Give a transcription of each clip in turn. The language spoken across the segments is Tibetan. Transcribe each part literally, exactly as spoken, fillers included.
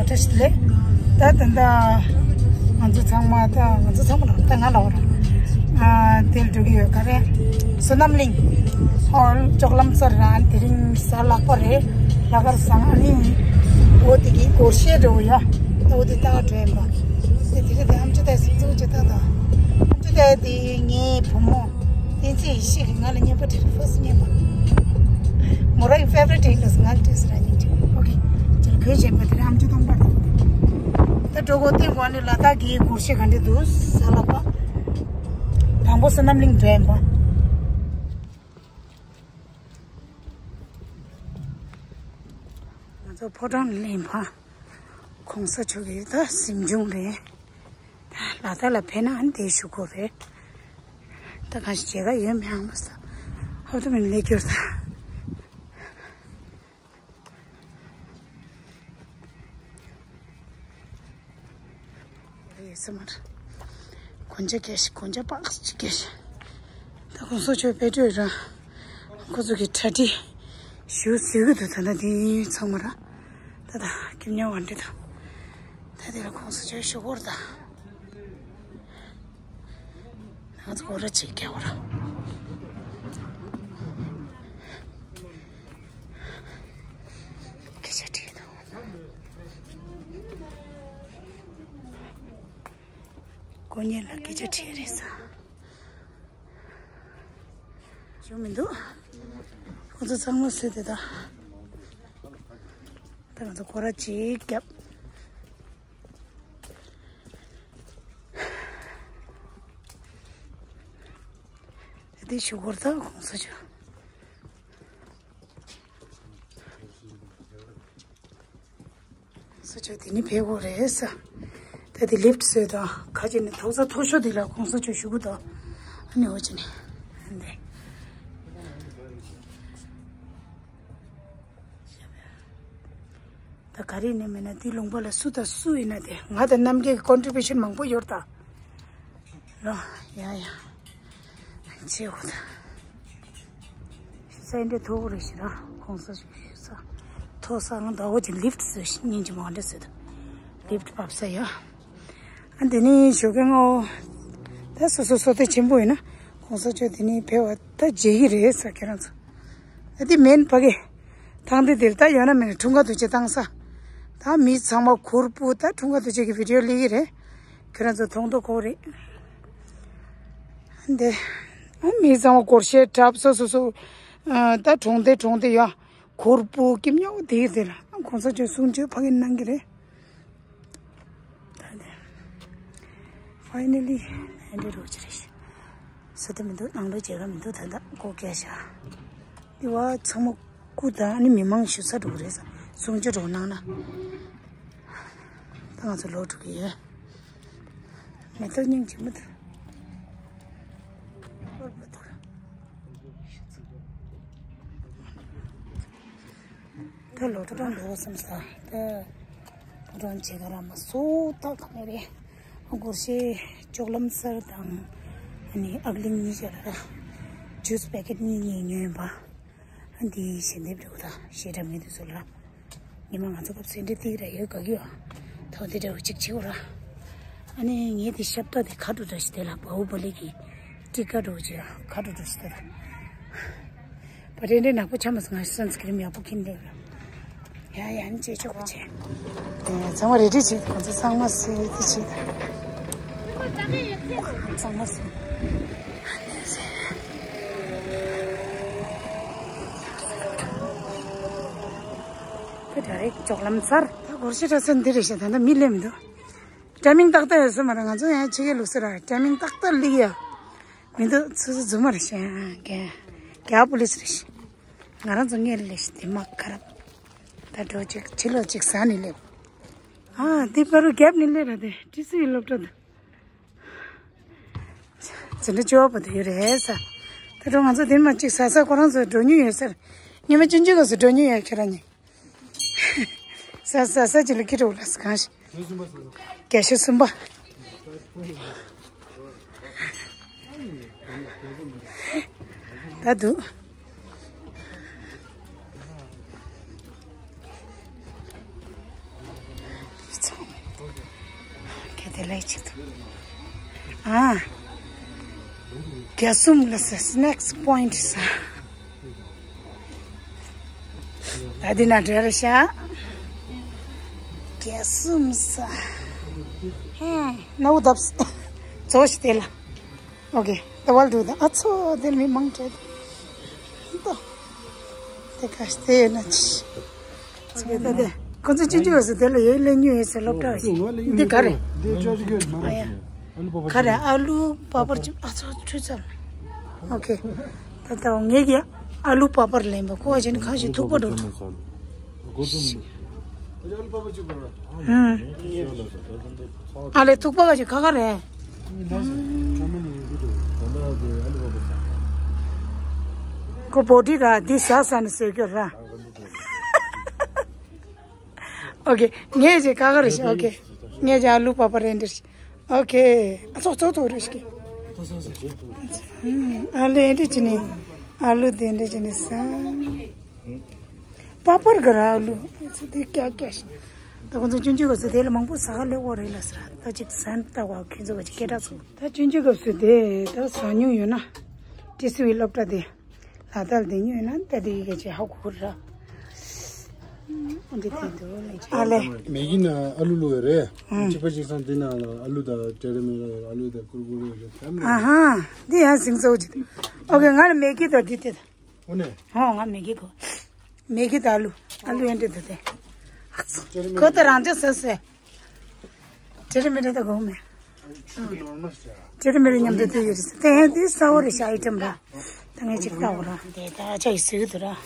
བཀྲ་ཤིས་བདེ་ལེགས། ད་ད་ལྟ་ང་ཚོ་ཚང་མ་ད་ང་ཚོ་ཚང་མ་ལ་ད་ང་ལ་བར་ཨ་དེར་འགྲོ་གི་ཡོད། ག་རེ། བསོད་ནམས་གླིང་ཧོལ་ཅོག་ལམ་སར་རང་དེ་རིང་གཟའ་ལྷག་པ་རེད། ལྷག་དཀར་བཟང་ཨ་ནི་འོ་དེ་གི་སྒོར་གཞས་འགྲོ་ཡ། འོ་དེ་ད་འགྲོ་ཡིན་པ། དེ་དེ་རེད། དེ་ཨམ་ཅོག་དེ་སིམ་ཚུགས་ཅི་ད་ད་ཨམ་ཅོག་དེ་དེ་ངའི་བུ་མོ། བསྟན་འཛིན་ཡེ་ཤེས་ཀྱིས་ང་ལ་བརྙན་པར་བྲིས། ཕར་སི་བརྙན་པར། མོ་རང་གི་ཕེ་ཝ་རི་ཊི་ཡིན་ལ་ང་ལ་བྲིས་སོང་ར། སྙིང་རྗེ། ཨོ་ཁེ། ཅི་ལ་གོས་ཆེན་པོ་དེ་རིང་ཨམ་ཅོག་སྟོང་པར་འགྲོ་གི་འདུག་ད་འགྲོ་གོ་སྟེང་གོ་ནི་ལ་དྭགས་ཀྱི་སྒོར་གཞས་ག་འདྲ་འདུག་གཟའ་ལྷག་པ། དང་པོ་བསོད་ནམས་གླིང་འགྲོ་ཡིན་པ། ང་ཚོ་ཕོ་བྲང་ལ་སླེབས་པ། གོང་ས་མཆོག་གི་ད་གཟིམ་ཆུང་རེད། ལ་དྭགས་ལ་ཕེབས་ན་འདིར་བཞུགས་དགོས་རེད། ད་གང་ཞིག་མཇལ་ཁ་ཡོད་མེད་ཧ་མ་སོང་། ཧོབ་ཏེ་མིན་ལས་སྐྱོར་ད། ཡོད་ས་མ་རེད། གོན་ཆ་སྐྱེས་ཤིག་གོན་ཆ་པགས་ཅིག་སྐྱེས་ཤིག་ད་གོང་ས་མཆོག་དཔེ་སྤྲོད་ར། ཁོ་ཚོ་གི་གྲ་སྒྲིག་ཞུ་ཟེར་གི་འདུག་ད་ལྟ་འདི་ཚང་མ་ར། ད་ད་ཁྱིམ་ཉག་བ་འདྲི་ད། ད་དེ་ལ་གོང་ས་མཆོག་ཞུ་སྐོར་ད། ང་ཚོ་སྐོར་ར་ཅིག་རྒྱག་བར། སྐད་ཆ་དྲིས་དང་། དཀོན་གཉེར་ལ་སྐད་ཆ་དྲིས་རེད་ས། ཞུ་མི་འདུག་ཁོ་ཚོ་ཚང་མ་སུས་དེ་ད། ད་ང་ཚོ་སྐོར་ར་ཅིག་རྒྱབ། དེ་ཞུ་སྐོར་ད་གོང་ས་མཆོག་ས་ཆ་དེ་ནི་ཕེབས་དགོས་རེད་ས། ད་དེ་ལིཕ་ཊི་བཟོས་དང་ཁ་ཅིག་ནི་ཐོག་ས་མཐོ་ཤོས་དེ་ལ་གོང་ས་མཆོག་བཞུགས་དང་ཨ་ནི་འོ་ཅི་ནི་འདི། ད་ག་རེ་ནི་མིན་ན་དེ་ལུང་པ་ལ་སུ་དང་སུ་ཡིན་ན་དེ་ང་དང་རྣམ་རྒྱལ་གྱི་ཀོན་ཊི་བྷུ་ཤན་མང་པོ་ཡོད་ད། ལོ། ཡ་ཡ། ཆེ་བོ་ད། ཞུ་ས་འདི་མཐོ་བོ་རེད་ཤི་ར། གོང་ས་ཞུ་ས། མཐོ་ས་ང་ཟླ་བོ་ཅིག་ལིཕ་ཊི་བཟོས་ཤི་སྙིང་རྗེ་མོ་འདྲ་ཟེར་ད། ལིཕ་ཊི་བབས་ས་ཡ། ཨ་འདི་ནི་ཞོགས་ཀས་སྔ་བོ། ད་སོ་སོ་བསོད་བདེ་ཆེན་པོ་ཡིན་ན་གོང་ས་མཆོག་འདི་ནི་ཕེབས་པ་ད་མཇལ་གི་རེད་ས་ཁྱེད་རང་ཚོ། ཨ་འདི་མེན་ཕ་གི། ཐང་འདི་འདིར་ད་ཡོད་ན་མེད་ན་འཁྲུངས་སྐར་དུས་ཆེན་བཏང་ས། ད་མི་ཚང་མ་གུར་སྤུ་ད་འཁྲུངས་སྐར་དུས་ཆེན་གྱི་བི་ཌི་ཡོ་སླེབས་ཀྱི་རེད། ཁྱོད་རང་ཚོ་མཐོང་མཐོང་གོ་རེད། འདི། ཨ་མི་ཚང་མ་སྒོར་གཞས་འཁྲབ་སོ་སོ་སོ། ཨ་ད་གྲོང་སྡེ་གྲོང་སྡེ་ཡ། གུར་སྤུ་སྐྱིབས་ཉོག་དེ་དེ་ལ་ཨ་གོང་ས་མཆོག་གསུང་ཆོས་ཕ་གི་གནང་གི་རེད། ད་འདི། ཕའི་ནལ་ལི་ཨེ་འདྲ་རོགས་ཅི་རེད་ཤག་བཟོ་ལྟ་མི་འདུག་ནང་ལོགས་མཇལ་ཁ་མི་འདུག་ད་ལྟ་སྒོ་བཀལ་བཞག་འདི་བ་ཚང་མ་སྐུ་དང་ནི་མི་མང་བཞུགས་ས་འགྲོ་གི་རེད་ས། གསུང་ཆོས་འགྲོ་གནང་ན། ད་ང་ཚོ་ལོག་འགྲོ་གི་ཡོད། མེ་ཏོག་སྙིང་རྗེ་མོ་དང་། ད་ལོག་འགྲོ་གནང་འགྲོ་བསམ་ས། ད་ཕོ་བྲང་མཇལ་ཁ་རག་མ་སོང་། ད་ག་ནས་རེད། སྒོར་གཞས་ཅོག་ལམ་སར་དང་ཨ་ནི་ཨག་གླིང་གཉིས་ཆ་ལ་ཇུས་པེ་ཀེཊ་གཉིས་གཉིས་ཉོས་ཡིན་པ། ཨ་འདི་ཞལ་འདེབས་འགྲོ་དང་ཞེ་དྲག་མི་འདུག་ཟེར་ལ། ཉི་མ་ང་ཚོ་སྐབས་སེ་འདྲ་ཏིག་ར་ཡོད་ག་གི་ཡོད། ཐོག་འདི་འདྲ་བོ་གཅིག་བྱེད་འོ་ར། ཨ་ནི་ངས་འདི་ཤབ་ཏ་འདི་ཁ་དྲོ་འདྲ་ཞིག་དེ་ལ་བའུ་བ་ལི་གི་ཏི་ཀ་འགྲོ་བྱེད་ཁ་དྲོ་འདྲ་ཞིག་དེ་ལ། བ་དེ་འདྲའི་ནག་པོ་ཆ་མ་སོང་ང་སན་སི་ཀི་རིན་ཡག་པོ་ཁྱེར་འདུག་ཡ་ཡ་ནི་ཅེ་ཆོག་པ་ཆེ། ཚང་མ་རེ་ཌི་བྱེད། ཁོང་ཚོ་གཙང་མ་བཟོས་ཏེ་བྱེད། གཙང་མ་བཟོས། ཁོས་ད་རེས་ཅོག་ལམ་སར། ད་སྒོར་གཞས་འཁྲབ་ས་འདི་རེད་ཤག་ད་ལྟ་མི་སླེབས་མི་འདུག་ཊའི་མིང་ཏག་ཏག་ཡོད་ས་མ་རེད། ང་ཚོ་ཡང་ཕྱི་རྒྱལ་ལུགས་སྲོལ་ར་ཊའི་མིང་ཏག་ཏག་སླེབས་ཡ་མི་འདུག་ཚོ་ཚོ་རྫུན་མ་རེད་ཤག་རྒྱ་རྒྱ་པོ་ལི་སི་རེད་ཤག་ང་རང་ཚོ་སྔོན་ལ་སླེབས་ཤག་དེ་མ་ཁ་རབ། ད་འགྲོ་ཅིག་ཕྱི་ལོགས་ཅིག་ཟ་ནས་སླེབས། ཨ་འདི་པ་རུ་རྒྱབ་ནས་སླེབས་ར། དེ་ཏི་སི་ཡི་སློབ་གྲྭ་འདུག་འཛིན་གྲྭ་བཅུ་པ་དེ་ཡོད་རེད་ས། ད་དུང་ང་ཚོ་དེ་མ་གཅིག་ཟ་ས་ཁོ་རང་ཚོ་འགྲོ་མྱོང་ཡོད་ས་རེད། ཉི་མ་ཆུང་ཆུང་སྐབས་སུ་འགྲོ་མྱོང་ཡོད་ཁྱེད་རང་གཉིས། ཟ་ཟ་ས་ཅི་ལ་ཁྱི་འགྲོ་ལ་ས་གང་ཞིག་བརྒྱ་ཤོག་གསུམ་པ། ད་འདུག་དེ་ལས་ཅི་ཐུབ། ཨ། རྒྱ་གསུམ་ལ་ས་སི་ནེག་སི་པོ་ཡིན་ཊི་ས། ད་འདི་ན་འདྲ་རེད་ཤག་རྒྱ་གསུམ་ས། ཧེ། ནའུ་དབ་ས། ཚོ་ཞིག་དེ་ལ། ཨོ་ཁེ། ད་ཝལ་འགྲོ་ད། ཨ་ཚོ་དེར་མི་མང་དྲགས། ད་དེ་ག་ཤི་དེ་ཡོད་ན་ཅི། ཚོ་ད་དེ་ཁོ་ཚོ་ཅི་འཇུག་ཟེར་དེ་ལ་ཡོད་ལེ་ཉུ་ཡོད་ཟེར་སློབ་གྲྭ་ཞིག་འདི་ག་རེད། འདི་ཅོ་ཅི་གི་མ་རེད། ཨ་ཡ། ག་རེ། ཨ་ལུ་པ་པར་ཅིག་ཨ་ཚོ་ཁྲུས་ཚར། ཨོ་ཁེ། ད་ད་ངེད་ཀྱི་ཨ་ལུ་པ་པར་ལེན་པ་ཁོ་བ་ཅན་ཁ་ཞིག་ཐུག་པ་འགྲོ་ཐུབ། ཨ་ལེ་ཐུག་པ་ག་ཅིག་ཁ་ཁ་རེད། ཁོ་བོ་ཊི་ར་འདི་ཟ་ས་ནས་ཟོས་ཀྱོ་ར། ཨོ་ཁེ། ངས་ཅིག་ཁ་ཁ་རེད་ཤག་ཨོ་ཁེ། ངས་ཅིག་ཨ་ལུ་པ་པར་རེད་འདྲ་ཤག་ཨོ་ཁེ། ཨ་ཚོགས་ཚོགས་ཐོག་རེ་ཞིག་ཨ་ལུ་ཨེ་འདྲ་ཅི་ནི། ཨ་ལུ་དེ་འདྲ་ཅི་ནི་ས། པ་པར་ག་ར་ཨ་ལུ་ཨེ་ཚོ་དེ་ཀྱག་ཀྱག་ཤིག་ད་ཁོང་ཚོ་ཆུང་ཆུང་སྐབས་སུ་དེ་ལ་མང་པོ་ཟ་ག་ལེ་འོ་རེད་ལ་ཟེར། ད་ཅིག་ཟན་ལྟ་བ་ཁྱེད་ཚོ་ག་ཅིག་སྐད་གྲགས་སོང་། ད་ཆུང་ཆུང་སྐབས་སུ་དེ་ད་ཟ་མྱོང་ཡོད་ན། ཏི་སི་ཝི་སློབ་གྲྭ་དེ། ལ་དྭགས་ལ་དེ་ཉོས་ན་ད་དེ་ག་ཅིག་ཧ་གོ་གི་ར། འདི་དེ་འདུག་ལེ། ཨ་ལེ། མེ་གི་ནང་ཨ་ལུ་བླུགས་ཡོད་རེད། ཨང་། གཅིག་པ་གཅིག་རྐྱང་དེ་ནང་ལ་ཨ་ལུ་དང་ཏྲེ་རེ་མེ་རེད། ཨ་ལུ་དང་ཀུར་ཀུ་རེ་རེད། ཨ་ཧ། འདི་ཡང་ཟིང་ཚོགས་ཅིག་ཨོ་ཁེ། ང་ལ་མེ་གི་དང་འདི་དེ་དང་། འོ་ནས། ཧོ། ང་མེ་གི་གོ། མེ་གི་དང་ཨ་ལུ། ཨ་ལུ་ཡང་འདི་དང་དེ། ཨ་ཚོ། ཁོ་ད་རང་ཅག་ཟེར་ཟེར། ཏྲེ་རེ་མེ་རེ་ད་གོ་མེ། ཏྲེ་རེ་མེ་རེ་མཉམ་དུ་དེ་ཡོད་རེད། དེ་ཡང་དེ་ས་འོ་རེད་ཤག་ཨའི་ཊེམ་ར། ད་ངས་ཅིག་ལྟ་འོ་ར། དེ་ད་ཨ་ཅག་ཡི་ཟེར་གི་འདུག་ར།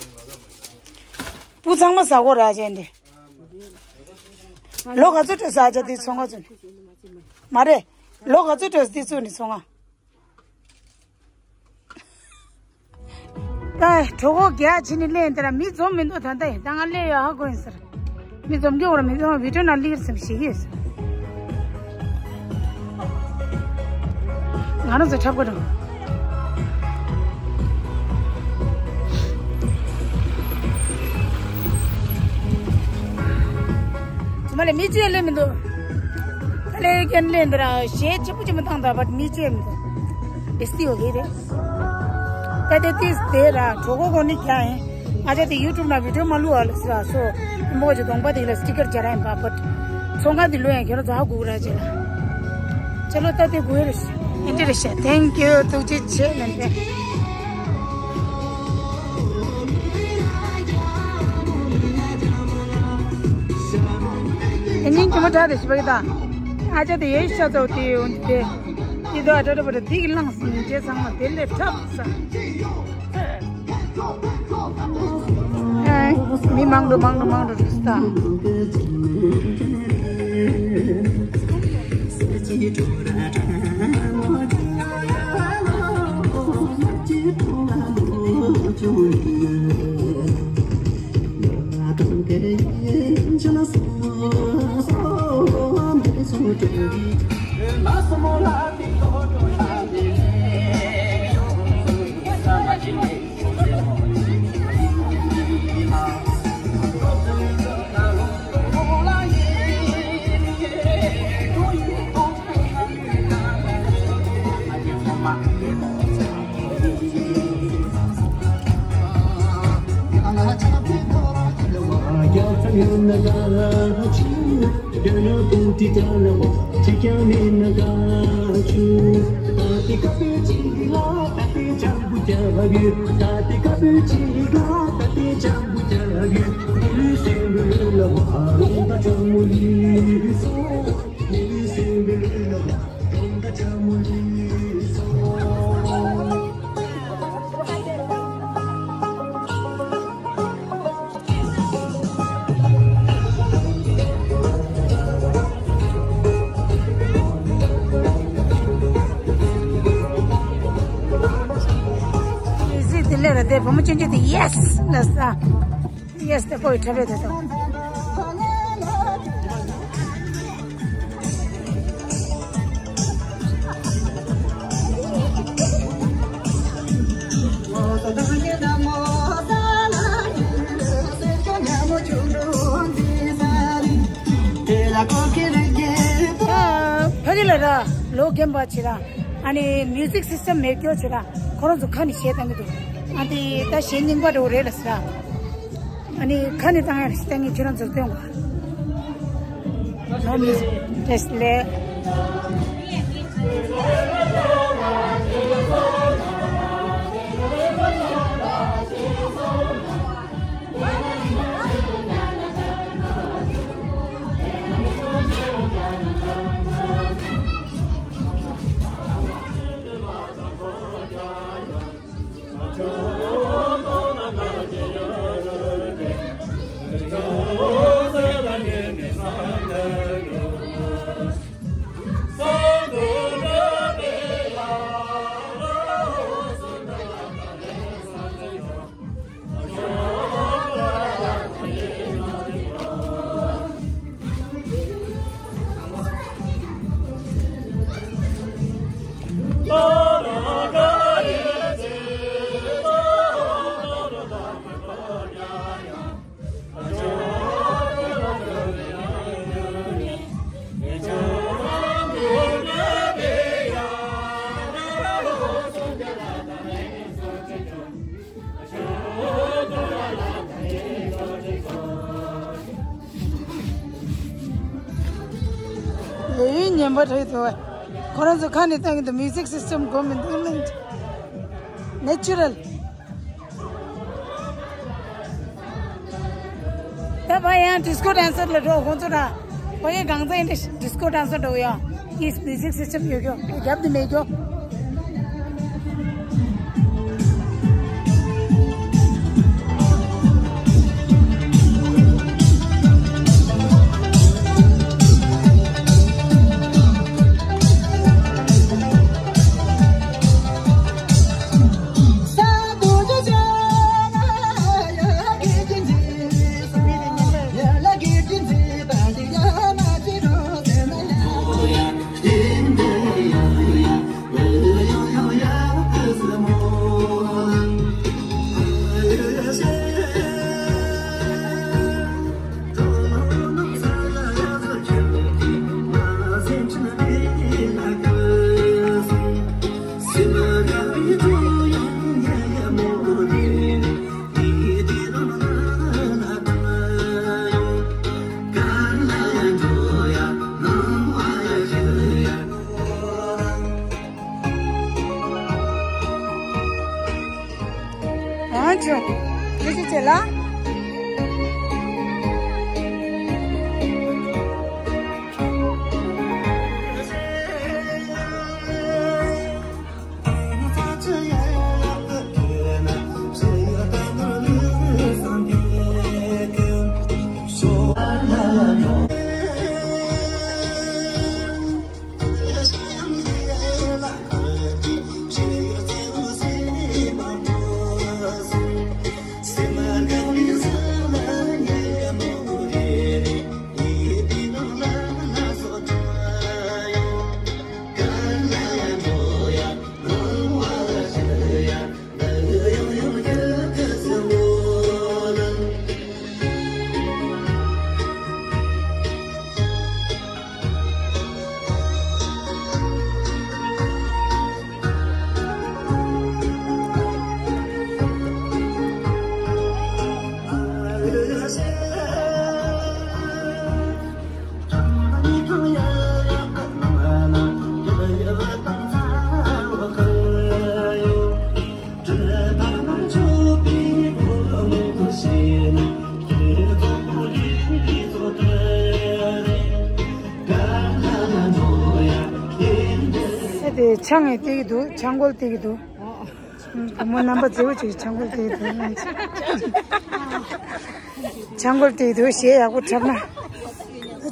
སྤུ་ཚང་མ་ཟ་གོ་ར་ཅན་དེ། ལོ་ག་ཚོད་སྤྲད་ཟ་ཅག་དེ་ཚོང་ཁ་ཚོད། མ་རེད། ལོ་ག་ཚོད་སྤྲད་དེ་ཚོ་ནི་ཚོང་ཁ། ད་གྲོད་ཁོག་རྒྱག་ཕྱིན་ནས་སླེབས་འདི་ར་མི་འཛོམས་མི་འདུག་ད་ལྟ་ཡིན། ད་ང་སླེབས་ཡོད་ཧ་གོ་ཡིན་ཟེར། མི་འཛོམས་ཀྱི་འོར་མི་འཛོམས་བི་ཌིའོ་ནང་སླེབས་སེམས་ཤིག་ཡོད་ཟེར། ང་རང་ཚོ་འཁྲབ་གི་འགྲོ། ཚང་མ་ལས་མི་གཅིག་སླེབས་མི་འདུག་ད་ལས་ཀྱན་སླེབས་འདི་ར་གཞས་ཆེན་པོ་ཆེན་པོ་བཏང་ད་བར་མི་གཅིག་མི་འདུག་བེ་སི་ཡོ་གི་རེད། ད་དེ་ཏིས་དེ་ར་གྲོད་ཁོག་གོ་ནི་རྒྱག་ཡིན། ང་ཅག་དེ་ཡུ་ཊུབ་ནང་བི་ཌིའོ་མ་བླུགས་ཨ་ལ་ཟེར་ཨ་སོ། མོ་ཅིག་གདོང་པ་དེ་ལ་སི་ཊི་ཀར་སྦྱར་ཡིན་པ་པ། ཚོང་ཁང་དེ་ལོས་ཡང་ཁྱེད་རང་ཚོ་ཧ་གོ་གི་ར་ཅེ་ལ། ཅེ་ལོ་ད་དེ་གོ་རེ་ཤི། ཨེ་འདྲ་རེ་ཤ། Thank you། ཐུགས་རྗེ་ཆེ་ལན་པས། ཨེ་ཉིན་གྱི་མོ་དྲག་དེ་ཤི་བ་གི་ད། ཨ་ཅག་དེ་ཡེ་ཤ་ཚོ་དེ་ཡོང་དེ། ཡི་དོ་ཨ་ཏྲ་ཏྲ་པ་ཏྲ་དེ་གི་ལངས་སོང་ཅེས་ཚང་མ་དེ་ལས་འཁྲབ་ས། མི་མང་འགྲོ་མང་འགྲོ་མང་འགྲོ་རེད་ད། ཡེ་སི་དེ་ལས་ར་དེ་བུ་མོ་ཆུང་ཆུང་དེ་ཡེ་སི་ལ་ས། ཡེ་སི་དེ་ཁོ་ཡི་ཁྲ་བས་དེ་དང་། དེ་ལ་ར་ལོ་རྒན་པ་ཆེ་ར། ཨ་ནི་མིའུ་ཟིག་སི་སི་ཊམ་མེད་རྒྱུ་ཆེ་ར། ཁོ་རང་ཚོ་ཁ་ནས་གཞས་བཏང་གི་འདུག་ཨ་དེ་ད་གཞས་རྙིང་པ་འདྲ་བོ་རེད་ལ་ཟེར་ར། ཨ་ནི་ཁ་ནས་བཏང་ཡ་རེད་བཏང་གི། ཁྱེད་རང་ཚོར་སྟོན་གོ། ནོ་མིའུ་ཟིག་ཊེ་སི་ཊི་ལས། ལས་ཡུན་ངན་པ་རེད་དོ། ཁོ་རང་ཚོ་ཁ་ནས་བཏང་གི་འདུག་མིའུ་ཟིག་སི་སི་ཊམ་གོ་མི་འདུག་ནེ་ཅུ་རལ། ད་བ་ཡང་ཌི་སི་ཀོ་ཌན་སར་ལ་འགྲོ་ཁོང་ཚོ་ད། བ་ཡང་གང་ཚ་ཡིན་ད་ཌི་སི་ཀོ་ཌན་སར་འགྲོ་ཡ། ཡིས་མིའུ་ཟིག་སི་སི་ཊམ་ཡོད་ཀྱོ་རྒྱབ་དེ་མེད་ཀྱོ། ཨང་ཆོ། ཁྱེད་ཀྱི་ཆེ་ལ། ཨེ་དེ་ཆང་ངས་བལྟས་ཀྱི་འདུག་ཆང་གོལ་བལྟས་ཀྱི་འདུག་བུ་མོ་རྣམ་པ་མཛེས་པོ་ཅིག་ཆང་གོལ་བལྟས་ཀྱི་འདུག་ཆང་གོལ་བལྟས་ཀྱི་འདུག་གཞས་ཡག་པོ་འཁྲབ་ན།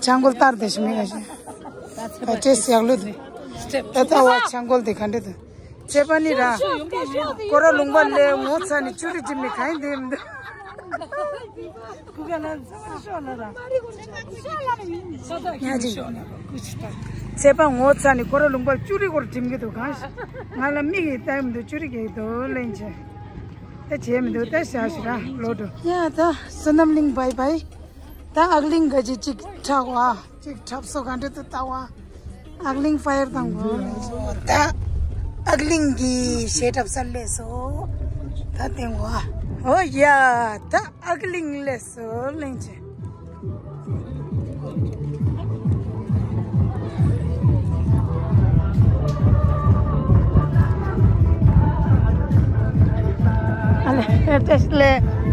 ཆང་གོལ་ལྟར་དེ་ཞིག་མེད་ག་ཞིག་ད་ཏྲེས་ཡག་ལོས་འདུག་ད་ལྟ་བ་ཆང་གོལ་དེ་ག་འདྲ་འདུག་ཚེ་པ་ནི་ར། སྐོར་ར་ལུང་པ་ལས་ངོ་ཚ་ནི་ཅུ་རི་འགྲིམ་མི་གང་ཡིན་དེ་མི་འདུག་ཀུ་ག་ལ་ཚ་ཤོག་ལ་ར། ཉ་ཅིག་ཚེ་པ་ངོ་ཚ་ནི་སྐོར་ར་ལུང་པ་ཅུ་རི་སྐོར་འགྲིམ་གི་འདུག་གང་ཞིག་ང་ལ་མིག་གིས་ལྟ་ཡི་མི་འདུག་ཅུ་རི་གི་འདུག་ལན་ཆེ། ད་བྱས་མི་འདུག་ད་བཞག་ཞིག་ར་ལོ་འགྲོ། ཡ་ད་བསོད་ནམས་གླིང་བའི་བའི། ད་ཨག་གླིང་ག་ཅིག་ཅིག་འཁྲབ་བ། ཅིག་འཁྲབ་སོ་ག་འདྲ་དུ་ལྟ་བ། ཨག་གླིང་ཕ་ཡར་དང་གོ། ད་ཨག་གླིང་གི་ཞལ་གྲབས་སར་སླེབས་སོ། ད་ལྟེང་བ། ཨོ་ཡ། ད་ཨག་གླིང་སླེབས་སོ་གླིང་ཆེན། ཨ་ལེ་བཀྲ་ཤིས་བདེ་ལེགས།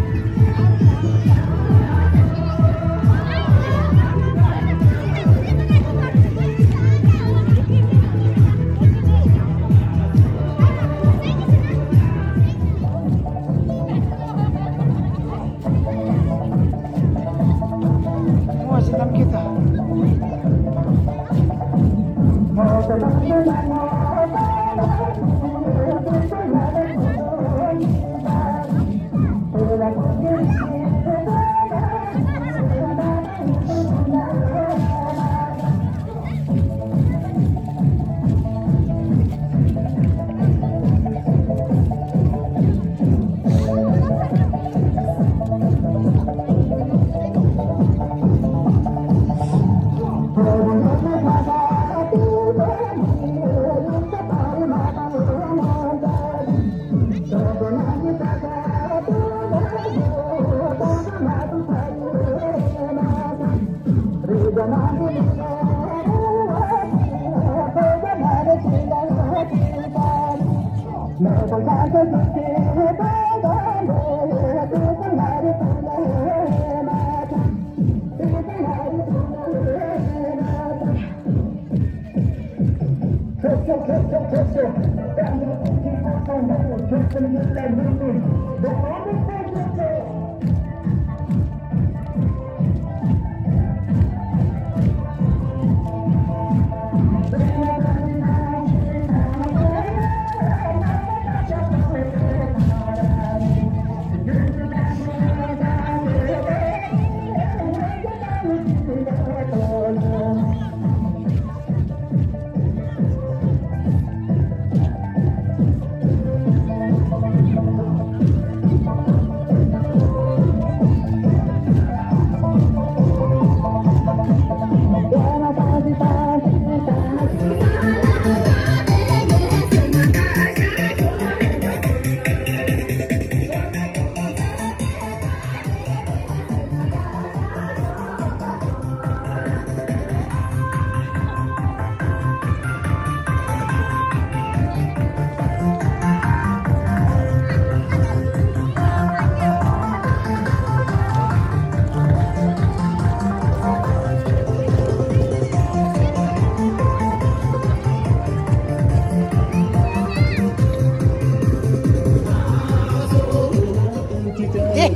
ཨེ།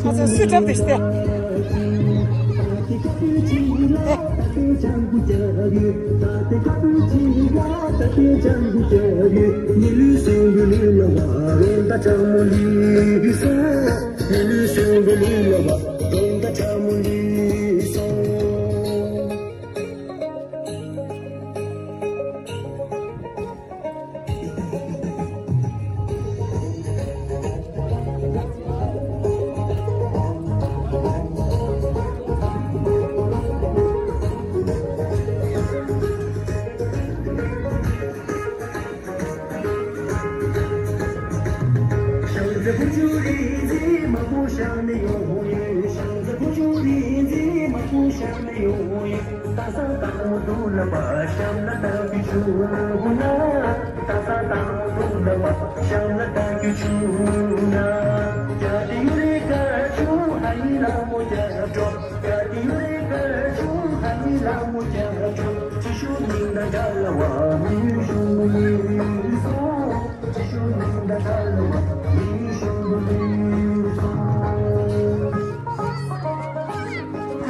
ཁ་སང་སུ་འགྲམ་དུ་ཞིག་སྟེ།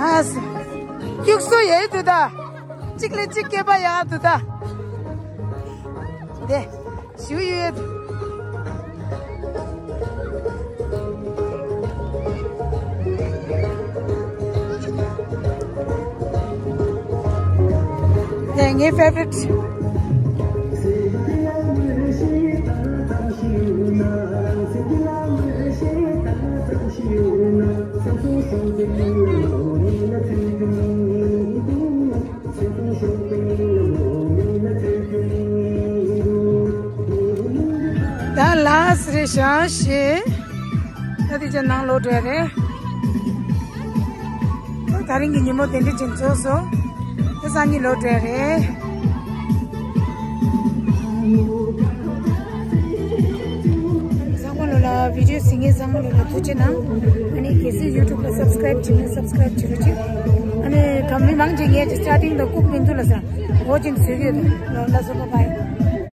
ཨ་ཙི། སྐྱུག་སོ་ཡོད་འདུག་ད། གཅིག་ལས་གཅིག་སྐྱེས་པ་ཡག་འདུག་ད། དེ། ཞུ་ཡོད། དེ་ངའི་ཕེ་ཝ་རི་ཊི། སི་རེད་ཤག་ཞེས། ད་དེ་ཅན་ནང་ལོག་འགྲོ་ཡ་རེད། ད་རིང་གི་ཉིན་མོ་དེ་འདྲ་ཅིག་རྫོགས་སོང་། ད་སང་ཉིན་ལོག་འགྲོ་ཡ་རེད། ཚང་མ་ལོ་ལ་བི་ཌིའོ་གཟིགས་མཁན་ཚང་མ་ལོ་ལ་ཐུགས་རྗེ་གནང་། ཨ་ནི་གལ་སྲིད་ཡུ་ཊུབ་ལ་སབ་སི་ཀ་རེབ་བྱེད་མེད་སབ་སི་ཀ་རེབ་བྱེད་རོགས་གྱིས། ཨ་ནི་ག་མི་མང་ཅིག་ངས་ཀྱི་སི་ཊར་ཊིང་དང་ལྐུགས་མི་འདུག་ལ་ས་འོ་ཅིག་བཟོས་ཡོད། ལོ་ལ་སོ་པ་བྷའི།